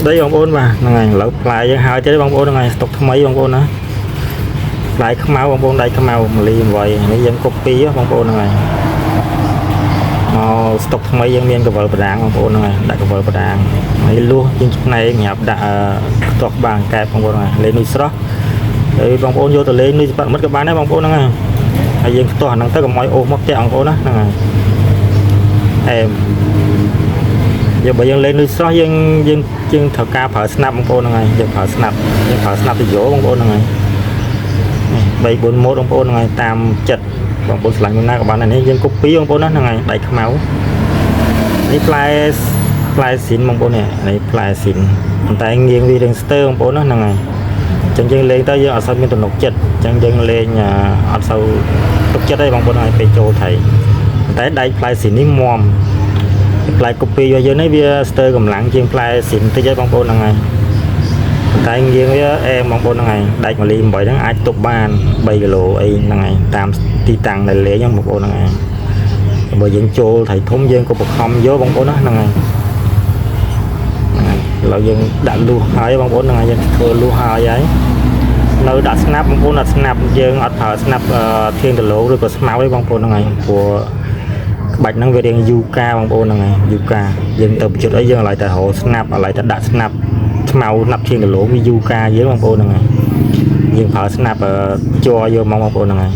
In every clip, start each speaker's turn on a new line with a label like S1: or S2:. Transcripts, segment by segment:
S1: ស្តីបងប្អូនបាទហ្នឹងហើយឥឡូវផ្លែយើងហើយទៀតបងប្អូនហ្នឹងហើយស្តុកថ្មីបងប្អូនណាផ្លែខ្មៅបងប្អូនដៃខ្មៅមលី8នេះយើងកូពីបងប្អូនហ្នឹងហើយមកស្តុកថ្មីយើងមានកវលបដាងបងប្អូនហ្នឹងហើយដាក់កវលបដាងហើយលួសយើងឆ្នៃសម្រាប់ដាក់ខ្ទាស់បាងកែបបងប្អូនហ្នឹងហើយលេងនុយស្រស់ហើយបងប្អូនយកទៅលេងនុយសិប្បមិត្តក៏បានដែរបងប្អូនហ្នឹងហើយហើយយើងខ្ទាស់អាហ្នឹងទៅកុំឲ្យអូសមកផ្ទះបងប្អូនណាហ្នឹងហើយអែម យើងបើយើងលេងនុយស្រស់យើងយើងយើងត្រូវការប្រើស្នាប់បងប្អូនហ្នឹងហើយយើងប្រើស្នាប់យើងប្រើស្នាប់ទៅយោបងប្អូនហ្នឹងហើយនេះ3 4ម៉ូតបងប្អូនហ្នឹងហើយតាមចិត្តបងប្អូនឆ្លាញ់មួយណាក៏បានដែរនេះយើងកូពីបងប្អូនណាហ្នឹងហើយដៃខ្មៅនេះផ្លែផ្លែស៊ីនបងប្អូននេះនេះផ្លែស៊ីនប៉ុន្តែងៀងវារៀងស្ទើបងប្អូនណាហ្នឹងហើយអញ្ចឹងយើងលេងទៅយើងអត់សូវមានទំនុកចិត្តអញ្ចឹងយើងលេងអត់សូវទុកចិត្តទេបងប្អូនហ្នឹងហើយពេលចូលថៃប៉ុន្តែដៃផ្លែស៊ីននេះមាំ ផ្លែកូពីរបស់យើងនេះវាស្ទើរកម្លាំងជាងផ្លែស៊ីនតិចហើយបងប្អូនហ្នឹងហើយប៉ុន្តែងៀងវាអែមបងប្អូនហ្នឹងហើយដាច់ម៉ាលី8ហ្នឹងអាចទប់បាន3គីឡូអីហ្នឹងហើយតាមទីតាំងដែលលេងហ្នឹងបងប្អូនហ្នឹងហើយបើយើងចូលថៃធំយើងក៏បខំយកបងប្អូនណាហ្នឹងហើយហ្នឹងហើយឥឡូវយើងដាក់លួសហើយបងប្អូនហ្នឹងហើយយើងធ្វើលួសហើយហើយនៅដាក់ស្នាប់បងប្អូនដាក់ស្នាប់យើងអត់ប្រើស្នាប់ធៀងដឡូឬក៏ស្មៅទេបងប្អូនហ្នឹងហើយព្រោះ ក្បាច់ហ្នឹងវារៀងយូកាបងប្អូនហ្នឹងហើយយូកាយើងទៅបញ្ជុតអីយើងឲ្យតែរកស្នាប់ឲ្យតែដាក់ស្នាប់ស្មៅស្នាប់ជាងគីឡូវាយូកាយើងបងប្អូនហ្នឹងហើយយើងប្រើស្នាប់ជ័រយកមកបងប្អូនហ្នឹងហើយ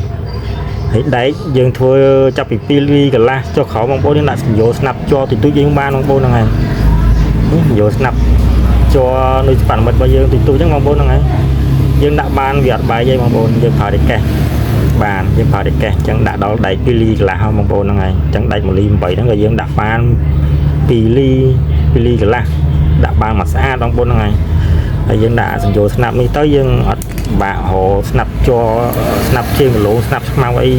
S1: ហើយដែកយើងធ្វើចាប់ពី2លីកន្លះចុះក្រោមបងប្អូនយើងដាក់យោស្នាប់ជ័រតិចតួចយើងបានបងប្អូនហ្នឹងហើយនេះយោស្នាប់ជ័រនុយស្ប៉ាមិត្តរបស់យើងតិចតួចហ្នឹងបងប្អូនហ្នឹងហើយយើងដាក់បានវាអត់បែកទេបងប្អូនយើងប្រើតែកេះ បានយើងប្រើដែកកេះអញ្ចឹងដាក់ដល់ដែក2លីកន្លះហើយបងប្អូនហ្នឹងហើយអញ្ចឹងដែក1លី8ហ្នឹងក៏យើងដាក់បាន2លី2លីកន្លះដាក់បានមកស្អាតបងប្អូនហ្នឹងហើយហើយយើងដាក់សញ្ញោស្នាប់នេះទៅយើងអត់បាក់រស្នាប់ជ័រស្នាប់ជាងគីឡូស្នាប់ខ្មៅអី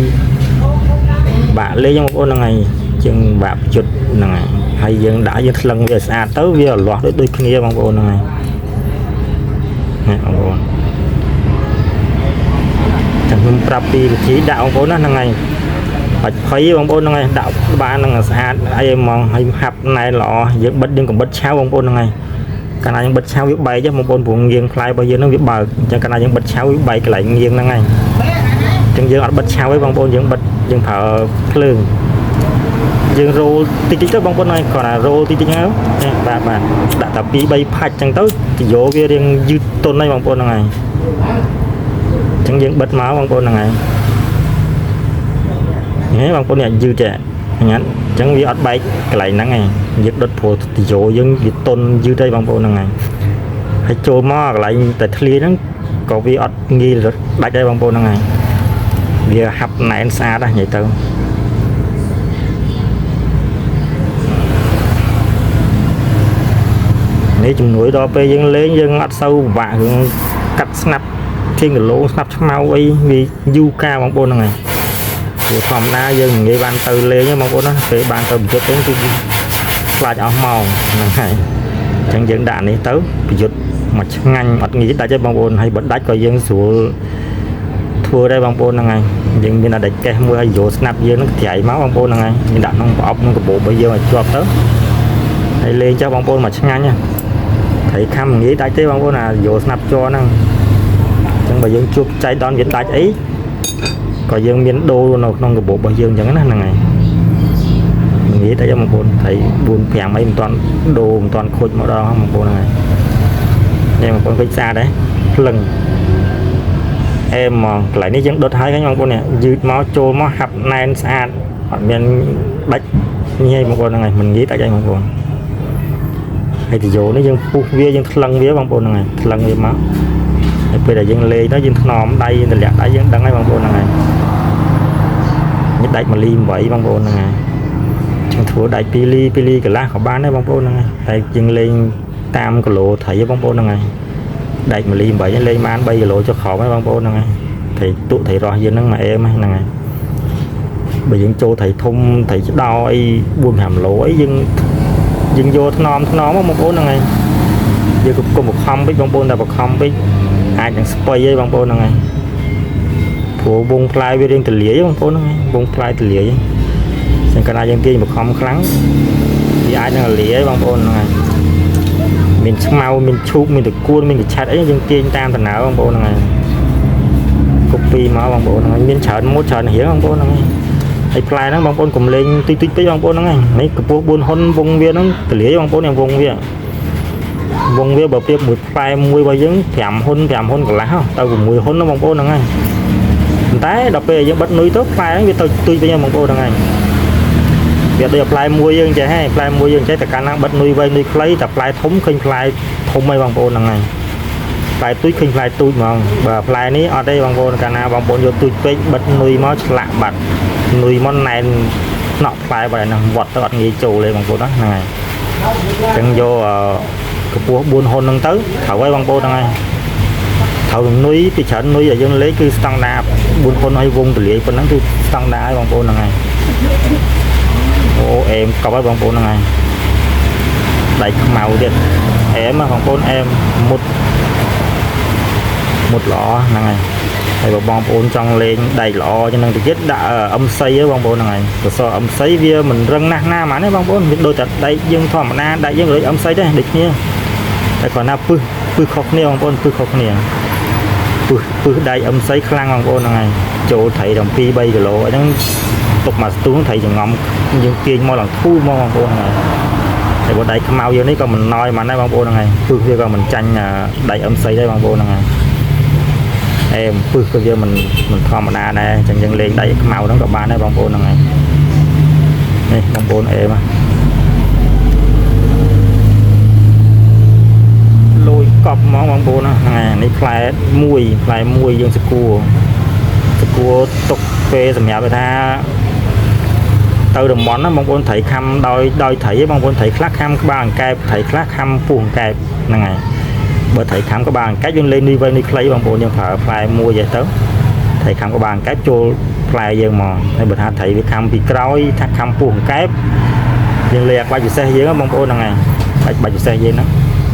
S1: បាក់លេងបងប្អូនហ្នឹងហើយជាងបាក់ជុតហ្នឹងហើយហើយយើងដាក់យើងថ្លឹងវាឲ្យស្អាតទៅវាលាស់ដូចដូចគ្នាបងប្អូនហ្នឹងហើយនេះបងប្អូនចាំខ្ញុំប្រាប់ពីវិធីដាក់បងប្អូនណាហ្នឹងហើយ បាច់ភ័យបងប្អូនហ្នឹងហើយដាក់បានហ្នឹងស្អាតអីហ្មងហើយហាប់ណែនល្អយើងបិទយើងកំបិតឆៅបងប្អូនហ្នឹងហើយកាលណាយើងបិទឆៅវាបែកបងប្អូនព្រោះងៀងផ្លែរបស់យើងហ្នឹងវាបើកអញ្ចឹងកាលណាយើងបិទឆៅវាបែកកន្លែងងៀងហ្នឹងហើយអញ្ចឹងយើងអត់បិទឆៅទេបងប្អូនយើងបិទយើងប្រើភ្លើងយើងរោលតិចតិចទៅបងប្អូនហ្នឹងគ្រាន់តែរោលតិចតិចហ្នឹងបាទបាទដាក់តែ2 3ផាច់អញ្ចឹងទៅទៅយោវារៀងយឺតទន់ហើយបងប្អូនហ្នឹងហើយអញ្ចឹងយើងបិទមកបងប្អូនហ្នឹងហើយ នេះបងប្អូននេះយឺតទេញ៉ាំអញ្ចឹងវាអត់បែកកន្លែងហ្នឹងឯងយើងដុតព្រោះទីយោយើងវាតុនយឺតហើយបងប្អូនហ្នឹងហើយហើយចូលមកកន្លែងតែធ្លាយហ្នឹងក៏វាអត់ងាយរត់ដាច់ដែរបងប្អូនហ្នឹងហើយវាហាប់ណែនស្អាតណាស់និយាយទៅនេះជំនួយដល់ពេលយើងលេងយើងអត់សូវពិបាករឿងកាត់ស្នាប់ជាងគីឡូស្នាប់ឆ្មៅអីវាយូរកាបងប្អូនហ្នឹងហើយ ព្រោះធម្មតាយើងមិនងាយបានទៅលេងទេបងប្អូនណាពេលបានទៅប្រយុទ្ធវិញគឺខ្លាចអស់ម៉ោងហ្នឹងហើយអញ្ចឹងយើងដាក់នេះទៅប្រយុទ្ធមកឆ្ងាញ់អត់ងាយដាច់ទេបងប្អូនហើយបើដាច់ក៏យើងស្រួលធ្វើដែរបងប្អូនហ្នឹងហើយយើងមានតែដែកកេះមួយហើយយោស្នាប់យើងហ្នឹងត្រៃមកបងប្អូនហ្នឹងហើយយើងដាក់ក្នុងប្រអប់ក្នុងកាបូបរបស់យើងឲ្យជាប់ទៅហើយលេងចុះបងប្អូនមកឆ្ងាញ់ណាត្រីខំមិនងាយដាច់ទេបងប្អូនអាយោស្នាប់ជ័រហ្នឹងអញ្ចឹងបើយើងជួបចៃដន្យវាដាច់អី ក៏យើងមានដូរនៅក្នុងកាបូបរបស់យើងអញ្ចឹងណាហ្នឹងហើយនិយាយតែបងប្អូនត្រី4 5អីមិនទាន់ដូរមិនទាន់ខូចមកដល់ហ្នឹងបងប្អូនហ្នឹងហើយនេះបងប្អូនឃើញស្អាតទេភ្លឹងអែមហ្មងកន្លែងនេះយើងដុតហើយហ្នឹងបងប្អូននេះយឺតមកចូលមកហាប់ណែនស្អាតអត់មានដាច់ញ៉ៃបងប្អូនហ្នឹងហើយមិនងាយដាច់អីបងប្អូនហើយទីយោនេះយើងពុះវាយើងថ្លឹងវាបងប្អូនហ្នឹងហើយថ្លឹងវាមកហើយពេលដែលយើងលេងទៅយើងថ្នមដៃយើងទម្លាក់ដៃយើងដឹងហើយបងប្អូនហ្នឹងហើយ នេះដាច់1លី8បងប្អូនហ្នឹងហើយជាងធ្វើដាច់2លី2លីកន្លះក៏បានដែរបងប្អូនហ្នឹងហើយតែយើងលេងតាមគីឡូត្រីបងប្អូនហ្នឹងហើយដាច់1លី8លេងបាន3គីឡូចុះក្រោមហើយបងប្អូនហ្នឹងហើយត្រីទុកត្រីរស់យើងហ្នឹងមកអេមហ្នឹងហើយបើយើងចូលត្រីធំត្រីឆ្ដោអី4 5គីឡូអីយើងយើងយកថ្នមថ្នមបងប្អូនហ្នឹងហើយយើងកុំបខំពេកបងប្អូនតែបខំពេកអាចនឹងស្បៃអីបងប្អូនហ្នឹងហើយ ព្រោះវងផ្លែវារៀងទលាយបងប្អូនហ្នឹងវងផ្លែទលាយចឹងកាលណាយើងទាញបខំខ្លាំងវាអាចនឹងលាយបងប្អូនហ្នឹងហើយមាន ឆ្មៅមានឈូកមានតកួនមានកឆាត់អីយើងទាញតាមដំណើរបងប្អូនហ្នឹងហើយកូពីមកបងប្អូនហ្នឹងហើយមានច្រើនម៉ូតច្រើនរៀងបងប្អូនហ្នឹងហើយហើយផ្លែហ្នឹងបងប្អូនកុំលេងតិចតិចពេកបងប្អូនហ្នឹងហើយនេះកម្ពស់4ហ៊ុនវងវាហ្នឹងទលាយបងប្អូនវងវាវងវាបើប្រៀបមួយផ្លែមួយរបស់យើង5ហ៊ុន5ហ៊ុនកន្លះទៅ6ហ៊ុនណាបងប្អូនហ្នឹងហើយប៉ុន្តែដល់ពេលយើងបិទនុយទៅផ្លែហ្នឹងវាទៅទុយវិញបងប្អូនហ្នឹងហើយវាដូចផ្លែមួយយើងចេះហេផ្លែមួយយើងចេះតែកាលណាបិទនុយវែងនុយខ្លីតែផ្លែធំឃើញផ្លែធំហើយបងប្អូនហ្នឹងហើយផ្លែទូចឃើញផ្លែទូចហ្មងបើផ្លែនេះអត់ទេបងប្អូនកាលណាបងប្អូនយកទូចពេកបិទនុយមកឆ្លាក់បាត់នុយមកណែនណក់ផ្លែបាត់ហ្នឹងវត្តទៅអត់ងាយចូលទេបងប្អូនណាហ្នឹងហើយអញ្ចឹងយកកម្ពស់4ហ៊ុនហ្នឹងទៅត្រូវហើយបងប្អូនហ្នឹងហើយត្រូវនុយពីច្រើននុយដែលយើងលេខគឺស្តង់ដា4ហ៊ុនឲ្យវងទលាយប៉ុណ្ណឹងគឺស្តង់ដាហើយបងប្អូនហ្នឹងហើយអូអេមកប់ហើយបងប្អូនហ្នឹងហើយដៃខ្មៅទៀតអែមបងប្អូនអែមមុតមុតល្អហ្នឹងហើយហើយបើបងប្អូនចង់លេងដែកល្អជាងនឹងទៅទៀតដាក់ MC បងប្អូនហ្នឹងហើយសរសរ MC វាមិនរឹងណាស់ណាហ្មងទេបងប្អូនវាដូចតែដែកយើងធម្មតាដែកយើងដូច MC ដែរដូចគ្នាតែគ្រាន់ណាពឹសពឹសខុសគ្នាបងប្អូនពឹសខុសគ្នាពឹសពឹសដែក MC ខ្លាំងបងប្អូនហ្នឹងហើយចូលត្រីដល់2 3គីឡូអញ្ចឹងទុកមកស្ទូងត្រីចងំយើងទាញមកឡើងធូរមកបងប្អូនហ្នឹងហើយតែបើដែកខ្មៅយើងនេះក៏មិនណយហ្មងដែរបងប្អូនហ្នឹងហើយពឹសវាក៏មិនចាញ់ដែក MC ដែរបងប្អូនហ្នឹងហើយអែមពឹសក៏វាមិនមិនធម្មតាដែរអញ្ចឹងយើងលេងដែកខ្មៅហ្នឹងក៏បានដែរបងប្អូនហ្នឹងហើយនេះបងប្អូនអែមលួយកប់ហ្មងបងប្អូនហ្នឹងហើយនេះផ្លែមួយផ្លែមួយយើងសគួរសគួរទុកពេលសម្រាប់ថាទៅតំបន់ណាបងប្អូនត្រីខំដោយដោយត្រីបងប្អូនត្រីខ្លះខំក្បាលអង្កែបត្រីខ្លះខំពោះអង្កែបហ្នឹងហើយបើត្រីខំក្បាលអង្កែបយើងលេងនេះវែងនេះខ្លីបងប្អូនយើងប្រើផ្លែមួយទៅត្រីខំក្បាលអង្កែបចូលផ្លែយើងហ្មងហើយបើថាត្រីវាខំពីក្រោយថាខំពោះអង្កែបយើងលេងអាក្បាច់ពិសេសយើងបងប្អូនហ្នឹងហើយបាច់ពិសេសយើងហ្នឹង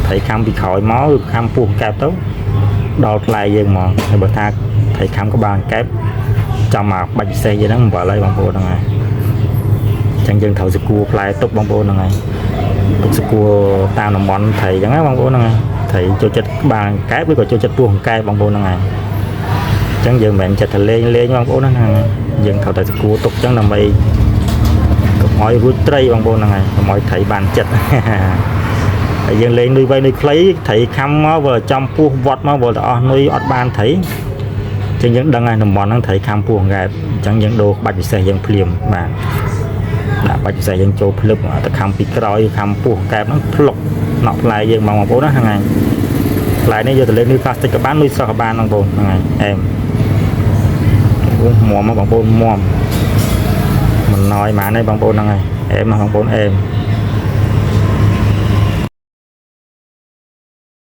S1: ត្រីខំពីក្រោយមកឬខំពោះអង្កែបទៅដល់ផ្លែយើងហ្មងហើយបើថាត្រីខំក្បាលអង្កែបចាំមកបាច់ពិសេសយើងហ្នឹងអំបិលហើយបងប្អូនហ្នឹងហើយចឹងយើងត្រូវសគួរផ្លែទុកបងប្អូនហ្នឹងហើយទុកសគួរតាមតំបន់ត្រីចឹងណាបងប្អូនហ្នឹងហើយត្រីចូលចិត្តក្បាលអង្កែបឬក៏ចូលចិត្តពោះអង្កែបបងប្អូនហ្នឹងហើយចឹងយើងមិនមែនចិត្តតែលេងលេងបងប្អូនហ្នឹងហើយយើងត្រូវតែសគួរទុកចឹងដើម្បីកុំឲ្យរួចត្រីបងប្អូនហ្នឹងហើយកុំឲ្យត្រីបានចិត្តហើយយើងលេងនុយវែងនុយខ្លីត្រីខំមកបើចំពោះវត្តមកបើទៅអស់នុយអត់បានត្រីចឹងយើងដឹងហើយតំបន់ហ្នឹងត្រីខំពោះអង្កែបអញ្ចឹងយើងដូរក្បាច់ពិសេសយើងភ្លាមបាទដាក់បាច់ពិសេសយើងចូលភ្លឹបទៅខំពីក្រោយខំពោះកែបហ្នឹងភ្លុកណក់ផ្លែយើងមកបងប្អូនណាហ្នឹងហើយផ្លែនេះយកទៅលេងនុយផ្លាស្ទិកក៏បាននុយស្រស់ក៏បានបងប្អូនហ្នឹងហើយអែមអូមមបងប្អូនមមមិនណយហ្មងទេបងប្អូនហ្នឹងហើយអែមបងប្អូនអែម